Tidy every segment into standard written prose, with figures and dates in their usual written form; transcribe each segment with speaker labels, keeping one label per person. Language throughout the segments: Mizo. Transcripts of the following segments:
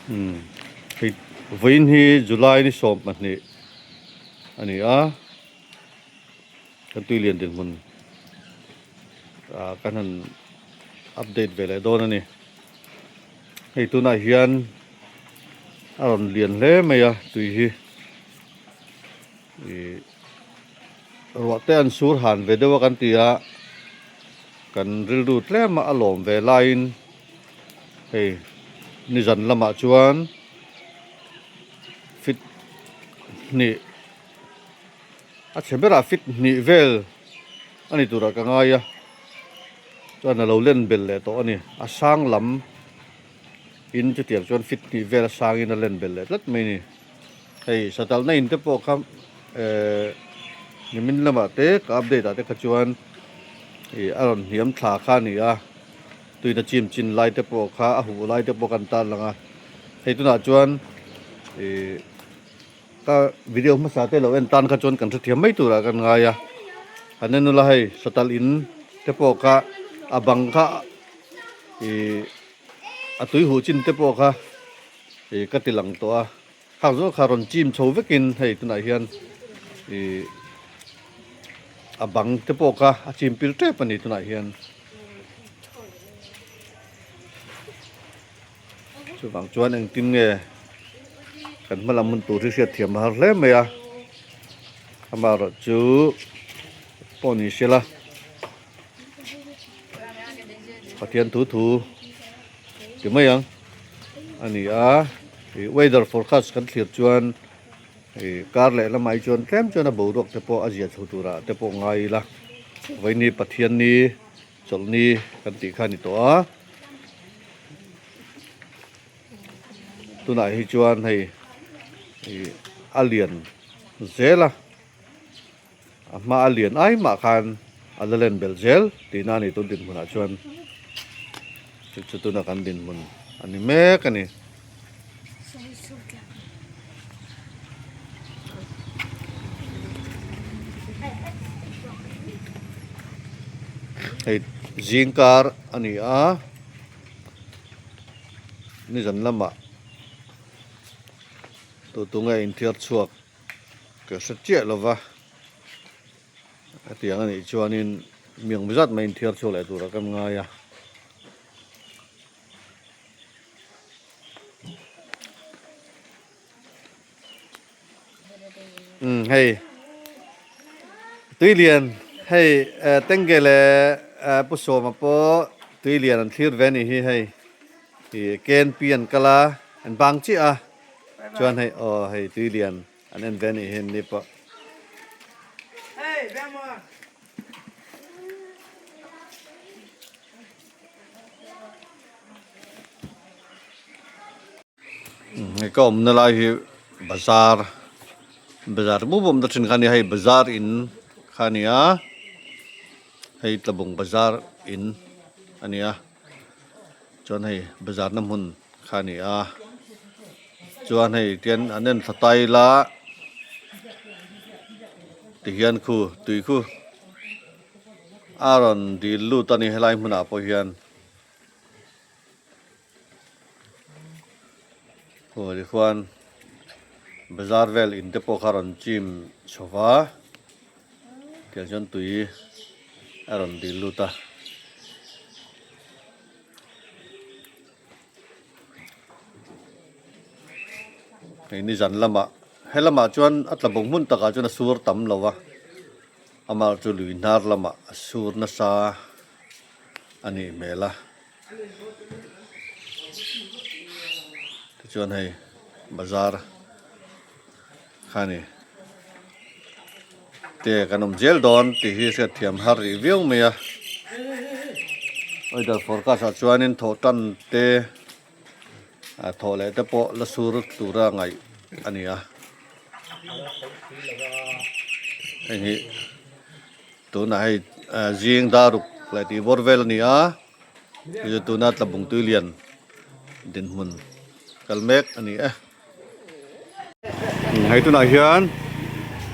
Speaker 1: Umm hei vawiin hi July ni 12 a ni a kan tui lian dinhmun ah kan han update ve leh dawn a ni hei tunah hian a rawn lian hle mai a tui hi ih ruah te an sur han ve deuh a kan ti a kan rilru tlem a a lawm ve laiin hei nizan lamah chuan fit hnih a chhe berah fit hnih vel a ni turah ka ngai a chuan a lo len bel leh tawh a ni a sang lam in chutiang chuan fit hnih vel a sangin a len bel leh tlat mai a ni. Hei satalna in te pawh kha ehh nimin lamah te ka update ah te kha chuan ih a rawn hniam thla kha a ni a tuina chim chin lai te pawh kha a huh lai te pawh kan tan lang a hei tunah chuan ih ka video hmasa te lo en tan kha chuan kan hrethiam mai turah kan ngai a han en ula hei satal in te pawh kha a bang kha ih a tui huh chin te pawh kha. Ih ka ti lang tawh a khang zawk kha rawn chim chho vekin hei tunah hian ih a bang te pawh kha a chim pil tep a ni tunah hian chuvang chuan engtin nge kan hma lam hun tur hi hriat thiam a har hle mai a amaherawhchu pawh ni sela Pathian thu thu ti mai ang a ni a ih weather forecast kan thlir chuan ih kar leh lamah hi chuan tlem chuan a boruak te pawh a zia chho turah te pawh ngai ila vawiini Pathianni chawlhni kan tih kha a ni tawh a tunah hi chuan hei ih a lian zel a. A hma a lian ai mah khan a la len belh zel tihna a ni tun dinhmunah chuan chu chu tuna kan dinhmun a ni mek a ni. Hei zing kar a ni a nizan lamah tu tunge inthiar chhuak. Ka hre chiah lo va, hetiang a nih chuanin miang zat mai inthiar chhuak leh turah kan ngai a. Umm hei tuilian hei tenge leh pu sawma pawh tuilian an thlir ve a nih hi hei ih KNP an kal a an bang chiah a. Chuan hei aw hei tui lian an en ve anih hi an ni pawh. Hei ka awmna lai hi bazar bazar bum bum ta thin kha a ni hei bazar in kha a ni a hei tlabung bazar in a ni a chuan hei bazar na hmun. Kha a ni a chuan hei tian an en thla tai ila tihian khu tui khu a rawn dil lut a ni helai hmunah pawh hian aw tikhuan bazar vel in te pawh kha a rawn chim chho va tiang chuan tui a rawn dil lut a. Hei nizan lamah he lamah chuan a tla bawk hmun takah chuan a sur tam lo va amah chu lui hnar lamah a sur nasa a nih hmel a tichuan hei bazar kha a ni te kan awm zel dawn tih hi hriat thiam har rih viau mai a weather forecast ah chuanin thawh tan te ah thawh leh te pawh la sur tura ngaih a ni a hei hi tunah hei zing daruk leh tih bawr vel a ni a hei chu tuna tlabung tui lian dinhmun kal mek a ni e. Hei tunah hian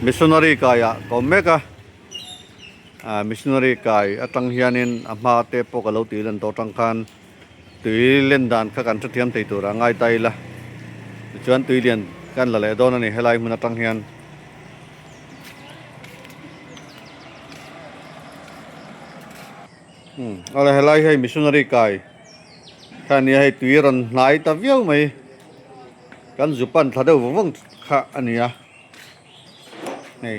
Speaker 1: missionary kaiah ka awm mek a ah missionary kai atang hianin a hma te pawh ka lo tih lan tawh atang khan tui len dan kha kan hrethiam thei tur a ngai ta ila. Tichuan tui lian kan la leh dawn a ni helai hmun atang hian. Umm awle helai hei missionary kai kha ania hei tui rawn hnai ta viau mai kan zu pan thla deuh vang vang kha a ni a hei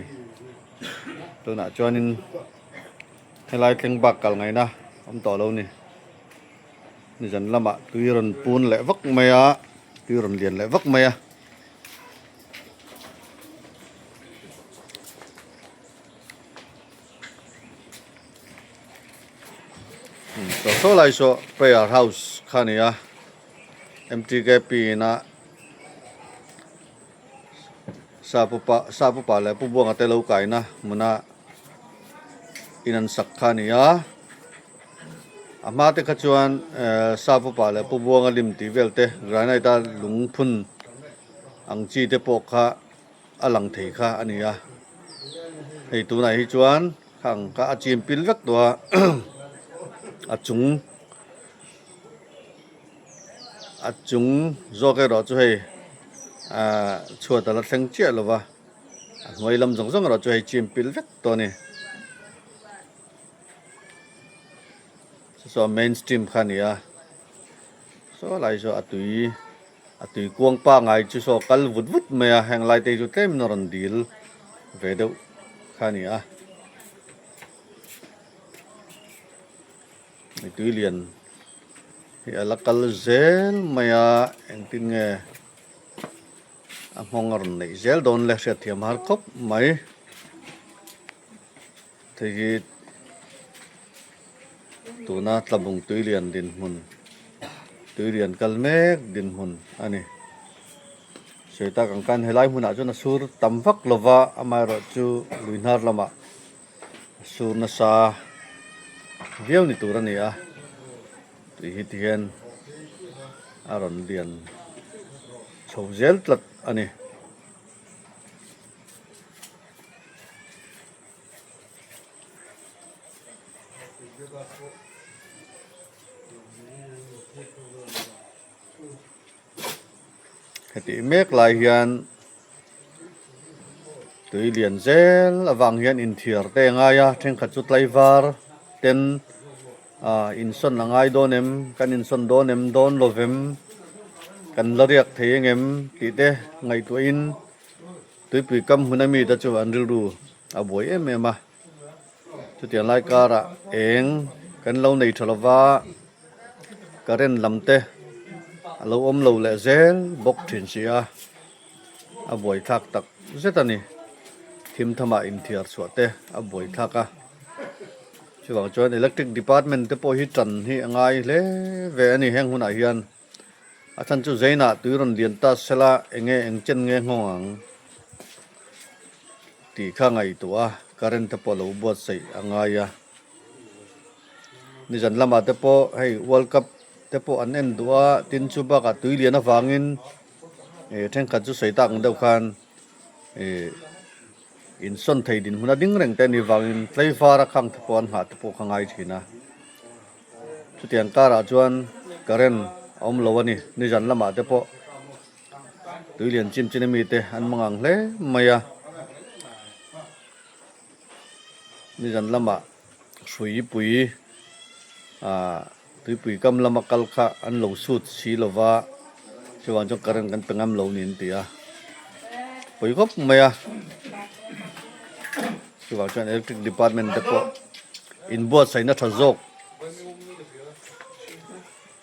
Speaker 1: tunah chuanin helai thleng bak kal ngaihna awm tawh lo ni. Nizan lamah tui rawn pun leh vak mai a tui rawn lian leh vak mai a. Saw saw lai saw prayer house kha a ni a M_T_K_P ina sapupa sapupa leh pu buanga te lo kaina hmuna in an sak kha a ni a. A hma te kha chuan ehh sapupa leh pu buanga lim tih vel te granite a lungphun ang chi te pawh kha a lang thei kha a ni a hei tunah hi chuan khang kha a chim pil vek tawh a a chung a chung zawk erawh chu hei ahh chhuat a la thleng chiah lo va a hnuai lam zawng zawng erawh chu hei chim pil vek tawh a ni. Chu chu a main stream kha a ni a saw lai saw a tui a tui kuang pangai chu saw kal vut vut mai a heng lai te hi chu tlem in a rawn dil ve deuh kha a ni a hei tui lian hi a la kal zel mai a engtin nge a nghawng a rawn neih zel dawn le hriatthiam har khawp mai. Hei hi tuna tlabung tuilian dinhmun tuilian kal mek dinhmun a ni. Sawi tak ang khan helai hmunah chuan a sur tam vak lo va amaherawh chu lui hnar lamah a sur nasa viau ni tur a ni a tih hi ti hian a rawn lian chho zel tlat a ni. Hetih mek lai hian tui lian zel avang hian inthiar te a ngai a thenkhat chu tlaivar ten ah insawn a ngai dawn em kan insawn dawn em dawn lo vem kan la riak thei ang em tih te ngaihtuahin. Tuipui kam hmun a mite chu an rilru a buai em em a, chutiang lai karah eng kan lo nei tha lova current lam te a lo awm lo leh zel bawk thin si a, a buai thlak tak zet a ni. Thim thamah inthiar chhuah te a buai thlak a, chuvang chuan electric department te pawh hi tan hi a ngai hle ve a ni heng hunah hian. A chhan chu Zainah tui rawn lian ta sela enge eng chen nge nghawng ang tih kha ngaihtuah a, current te pawh lo buatsaih a ngai a. Nizan lamah te pawh hei World Cup te pawh an en duh a, tin chu bakah tui lian avangin ih thenkhat chu sawi tak ang deuh khan ih insawn thei dinhmun a ding reng te a nih vangin tleivara khang te pawh an nghah te pawh kha ngai thin a. Chutiang karah chuan current a awm lo a ni. Nizan lamah te pawh tui lian chim chin ami te an hmang ang hle mai a. Nizan lamah hruipui ah tuipui kam lama kal kha an lo sut si lo va, chuvang chuan current kan pe ngam lo niin ti a, pawi khawp mai a. Chuvang chuan electric department te pawh inbuatsaihna tha zawk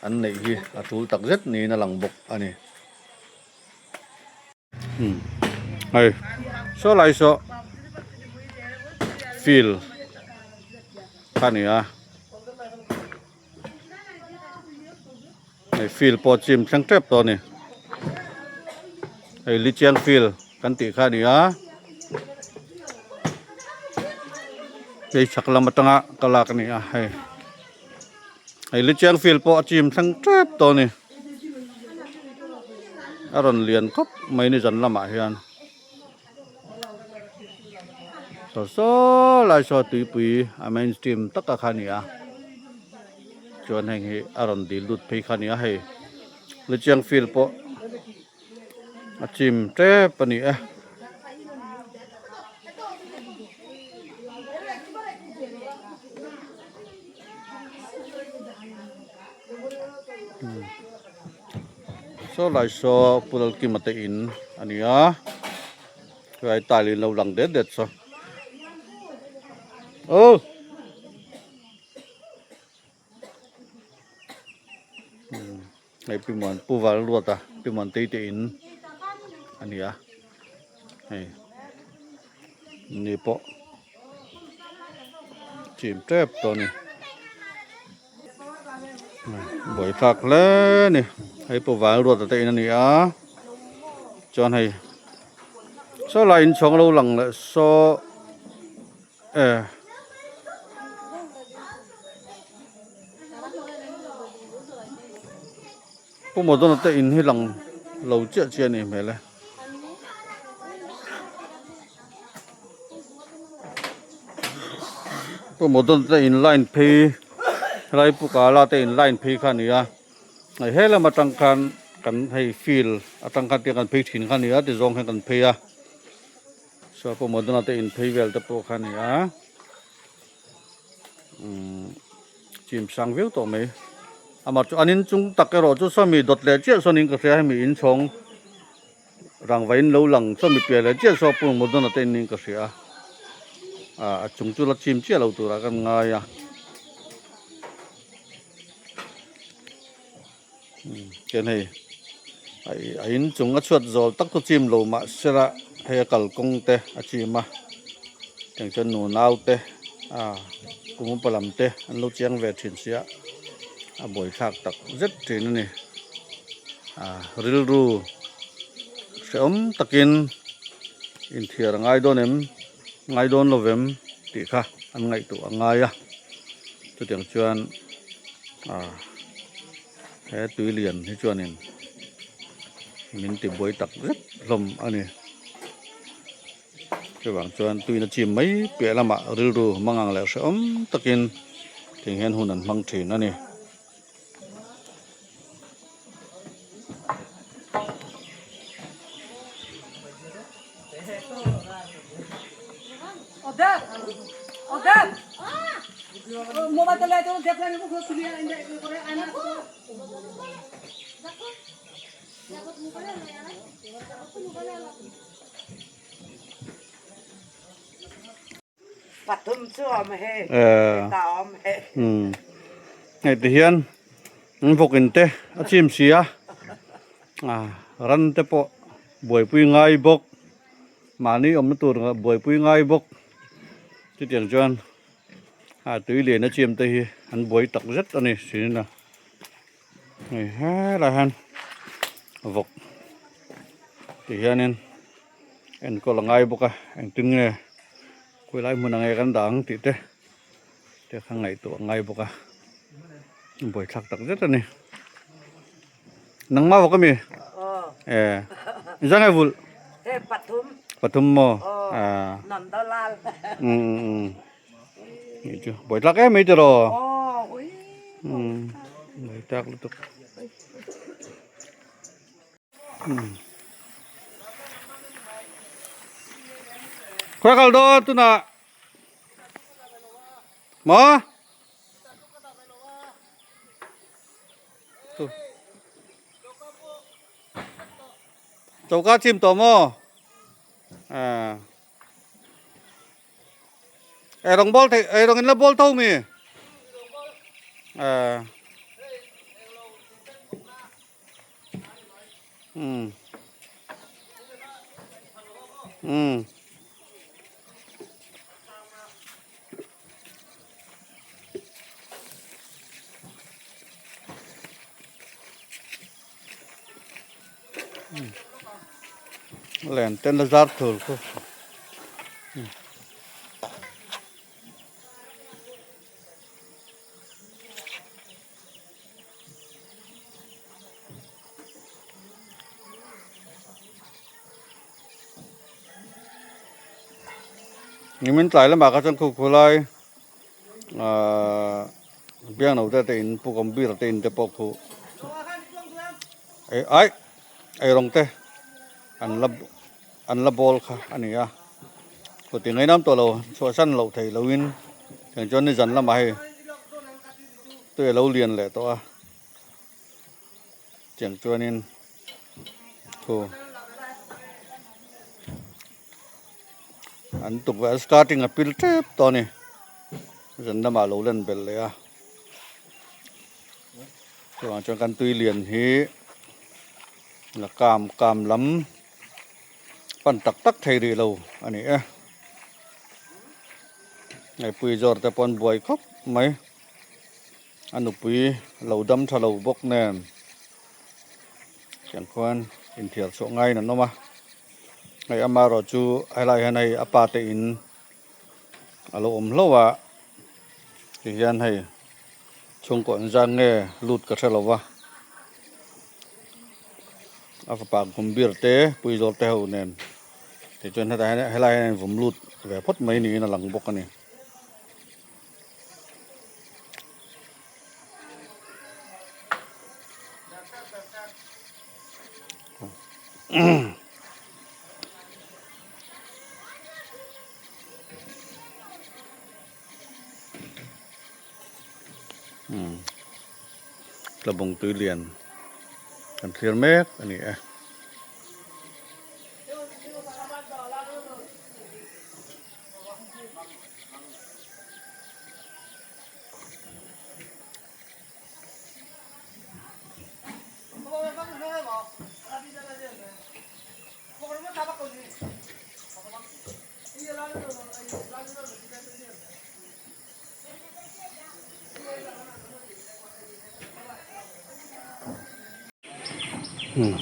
Speaker 1: an neih hi a tul tak zet niin a lang bawk a ni. Umm hei saw lai saw field kha a ni a hei field pawh chim thleng tep tawh a ni hei lichiang field kan tih kha a ni a hei chhak lam atanga ka lak a ni a hei hei lichiang field pawh a chim thleng tep tawh a ni a rawn lian khawp mai ni zan lamah hian saw saw lai saw tuipui a main stream taka kha a ni a chuan heng hi a rawn dil lut phei kha a ni a hei lichiang field pawh. A chim tep a ni e. Saw lai saw Pu Lalkima te in a ni a helai tile in lo lang det det saw aw. Hei pi muan pu val ruat a pi muan tei te in a ni a hei ni pawh chim tep tawh a ni buaithlak hle a ni hei pu val ruat a te in a ni a chuan hei saw lai inchhawng lo lang leh saw e. Pu Modona te in hi lang lo chiah chiah a nih hmel e. Pu Modona te in line phei helai Pu Kala te in line phei kha a ni a hei he lam atang khan kan hei field atang khan tiang kan phei thin kha a ni a tizawng hian kan phei a. Saw pawh Modona te in phei vel te pawh kha a ni a umm chim sang viau tawh mai amah chu an inchung tak erawh chu sawmi dawt leh chiah sawn in ka hria hemi inchhawng rangva in lo lang sawmi piah leh chiah saw pawh Modona te in ka hria a a chung chu la chim chiah lo turah kan ngai a Ken hei a in chung a chhuat zawl tak chu chim lo mah sela hei a kalkawng te a chim a tiang chuan nu nau te ah kum upa lam te an lo chiang ve thin sia a buaithlak tak zet thin a ni ah rilru hrehawm takin inthiar a ngai dawn em ngai dawn lo vem tih kha an ngaihtuah a ngai a chutiang chuan ah he tui lian hi chuanin min ti buai tak zet hlawm a ni chuvang chuan tuina chim mai piah lamah rilru hmang ang leh hrehawm takin tiang hian hun an hmang thin a ni. Hei ti hian vawk in te a chim si a ran te pawh buaipui ngai bawk mahni awmna tur buaipui ngai bawk chutiang chuan a tui lian a chim te hi an buai tak zet a ni thin a hei helai hian vawk ti hianin. Enkawl a ngai bawk a engtin nge khawilai hmun ang nge kan dah ang tih te te kha ngaihtuah a ngai bawk a buaithlak tak zet a ni nangmah bawk ami e zan nge vulh pathum maw chu buaithlak em mai tiraw buaithlak lutuk. Khawi kal dawn tunah maw choka chim tawh maw ah ei rawng bawl theih ei rawng in la bawl tho mi ah. Um um len ten la zar thur khu Nimin tlai lamah kha chuan khu khulai ahh biangno te te in pu computer te in te pawh khu ei ai eirawng te. An la an la bawl kha a ni a kawti ngainam tawh lo chhuahsan loh theih loin tiang chuan nizan lamah hei tui a lo lian leh tawh a tiang chuanin thu an tukverh skirting a pil tep tawh a ni zan lamah a lo len belh leh a chuvang chuan kan tui lian hi. La kam kam lam pan tak tak thei rih lo a ni e. Ngaihpui zawr te pawh an buai khawp mai. A nupui lo dam tha lo bawk nen tiang khuan inthiar chhuah ngaiin an awm a. Hei amaherawh chu helai hian hei a pa te in a lo awm hlauh a tihian hei chhungkaw an zan nge lut ka hre lo va a fapa gumbir te puizawl te ho nen tichuan hetah hian helai hian a invawm lut ve phawt mai niin a lang bawk a ni. Tlabawng tui lian kan thlir mek a ni e.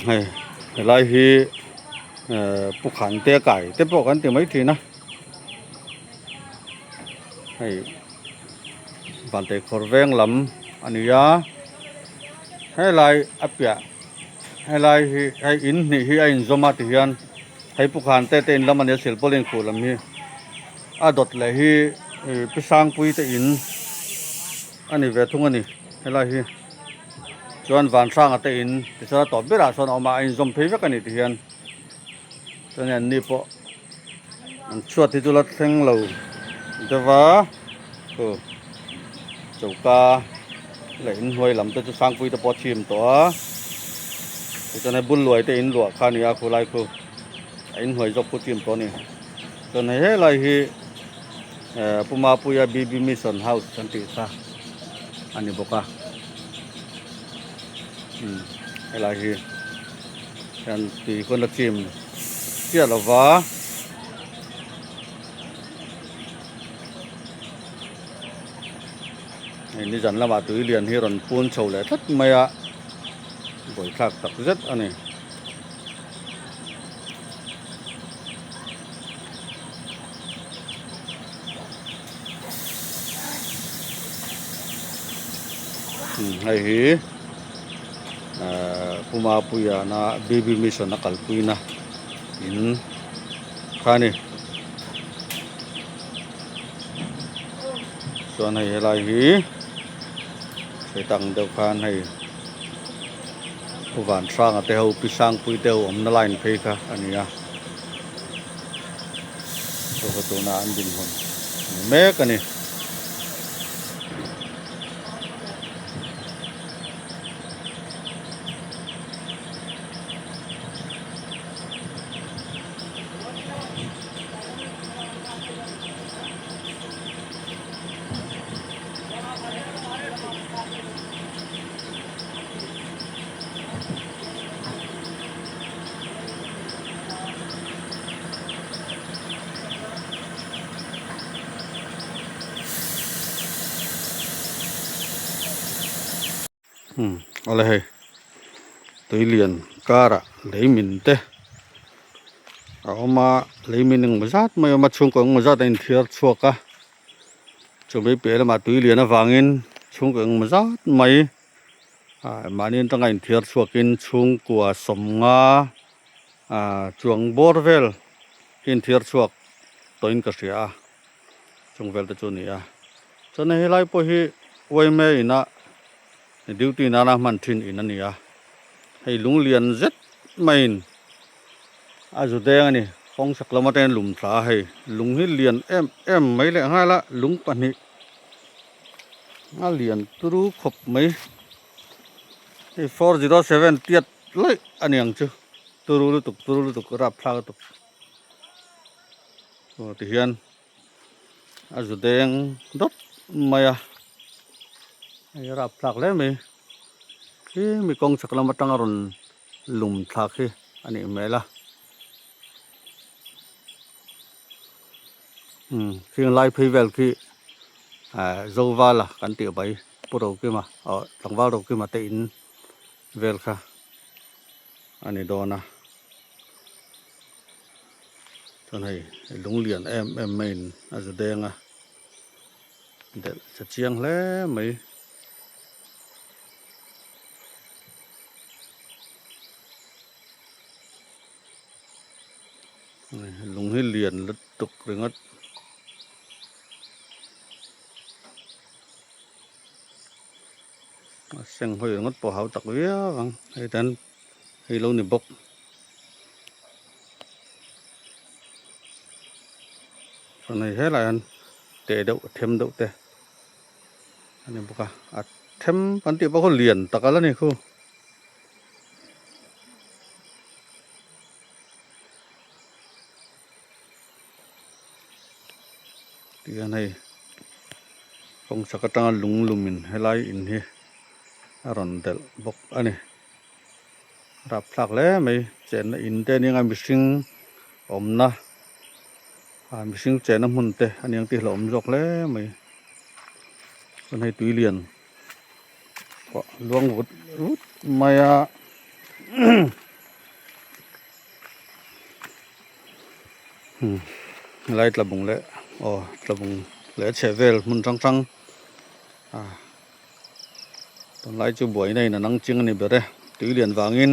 Speaker 1: Hei helai hi pu khan te kai te pawh kan ti mai thin a hei vantei khawr veng lam a ni a helai a piah helai hi hei in hnih hi a inzawm a tihian. Hei pu khan te te in lam a nia silpauline khuh lam hi a dawt leh hi ih pi sangpui te in a ni ve thung a ni helai hi chuan van hranga te in tichuan a tawp berah sawn a awm a a inzawm phei vek a ni ti hian chuan an ni pawh an chhuat hi chu la thleng lo deuh va chu choka leh inhnuai lam te chu sangpui te pawh a chim tawh a tichuan hei bul luai te in luah kha a ni a khulai khu a inhnuai zawk khu chim tawh a ni chuan hei helai hi eh Pu Mapuia B_B Mission House kan tih kha a ni bawk a umm helai hi hian tui khawn a chim chiah lo va. Hei nizan lamah tui lian hi rawn pun chho leh tlat mai a buaithlak tak zet a ni. Hei hi ahh Pu Mapuia na B_B Mission a kalpuina in kha a ni. Chuan hei helai hi hretang deuh khan hei Pu Vanhranga te ho Pi Sangpui te ho awmna line phei kha a ni a chu kha tuna an dinhmun a ni mek a ni. Awle hei tui lian karah lei min te a awm a lei min engemaw zat mai a awm a chhungkaw engemaw zat a inthiar chhuak a chumi piah lamah tui lian avangin chhungkaw engemaw zat mai ah mahni atanga inthiar chhuakin chhungkua sawmnga ah chuang bawr vel hi inthiar chhuak tawhin ka hria a chung vel te chu a ni a chuan hei helai pawh hi uaime inah duty nana hman thin in a ni a hei lung lian zet maiin. A zu deng a ni kawng chhak lam atangin lum tla a hei lung hi lian em em mai leh nghal a lung pahnih a lian turu khawp mai hei 407 tiat laih a ni ang chu turu lutuk turu lutuk rapthlak lutuk aw tihian a zu deng dawt mai a hei rapthlak hle mai. Khi mi kawng chhak lam atanga rawn lum thlak hi a nih hmel a umm khing lai phei vel khi ah Zovala kan tih mai Pu Rokima aw tlangval Rokima te in vel kha a ni dawn a chuan hei lung lian em em maiin a zu deng a. Delh che chiang hle mai. Lung hi lian lutuk ringawt. A seng hawi ringawt pawh hau tak viau ang hei tan hei lo ni bawk. Chuan hei helaiah hian teh deuh them deuh te a ni bawk a a them kan tih pawh khaw lian tak a la ni khu. Tihian hei kawng chhak atanga lung lumin helai in hi a rawn delh bawk a ni. Rapthlak hle mai chenna in te ania nga mihring awmna ah mihring chenna hmun te aniang tih hlauhawm zawk hle mai chuan hei tui lian pawh luang vut vut mai a helai tlabung leh aw tlabung leh a chheh vel hmun hrang hrang ah. Tunlai chu buaina in a nang ching a ni ber e, tui lian vangin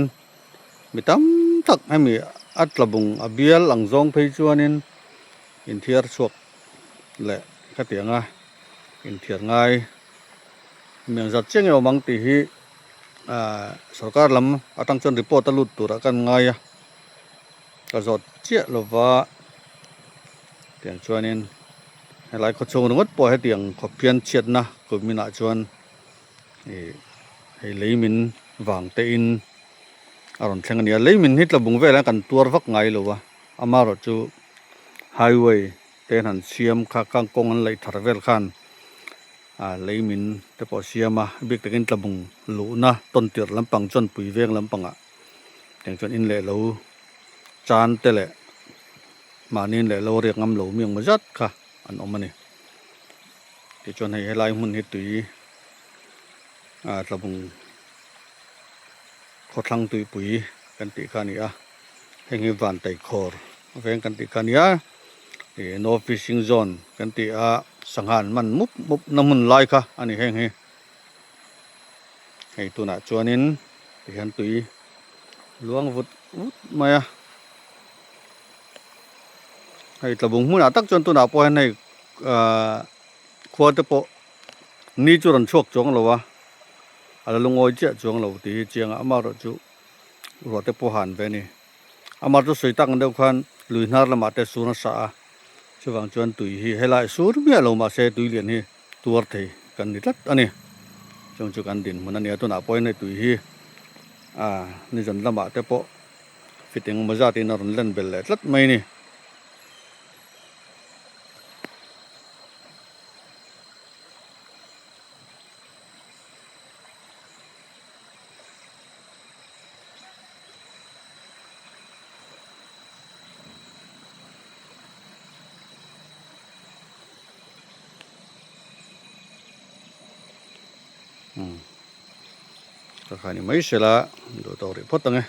Speaker 1: mi tam tak hemi a tla bung a bial ang zawng phei chuanin inthiar chhuak leh khatiang a inthiar ngai mi ang zat chiang nge awm ang tih hi ahh sorkar lam atang chuan report a lut turah kan ngai a ka zawt chiah lova tiang chuanin. Helai khaw chhung ringawt pawh hetiang khawp hian chhiatna kuminah chuan ih hei lei min vang te in a rawn thleng a ni a lei min hi tlabung velah hian kan tuar vak ngai lo a amaherawh chu highway te an han siam kha kangkawng an laih thar vel khan ah lei min te pawh a siam a bik takin tlabung luhna tawn tirh lampang chuan pui veng lampangah tiang chuan in leh lo chan te leh. Mahni leh lo riak ngam lo mi ang zat kha an awm a ni. Tichuan hei helai hmun hi tui ah tlabung khawthlang tuipui kan tih kha a ni a, heng hi Vantaikhawr veng kan tih kha a ni a, ih no fishing zone kan tih a sangha an man mup mup na hmun lai kha a ni heng hi. Hei tunah chuanin tihian tui luang vut vut mai a. Hei tlabung hmunah tak chuan tunah pawh hian hei ahh khua te pawh ni chu rawn chhuak chuang lo a a la lungawi chiah chuang lo tih hi chiang a amaherawhchu ruah te pawh han ve a ni amah chu sawi tak ang deuh khan lui hnar lamah te sur nasa a chuvang chuan tui hi helai sur miah lo mahse tui lian hi tuar thei kan ni tlat a ni chung chu kan dinhmun a ni a tunah pawh hian hei tui hi ahh nizan lamah te pawh. Fit engemaw zatin a rawn len belh leh tlat mai a ni. Ka kha ni mai sela duh tawk rih phawt ang e.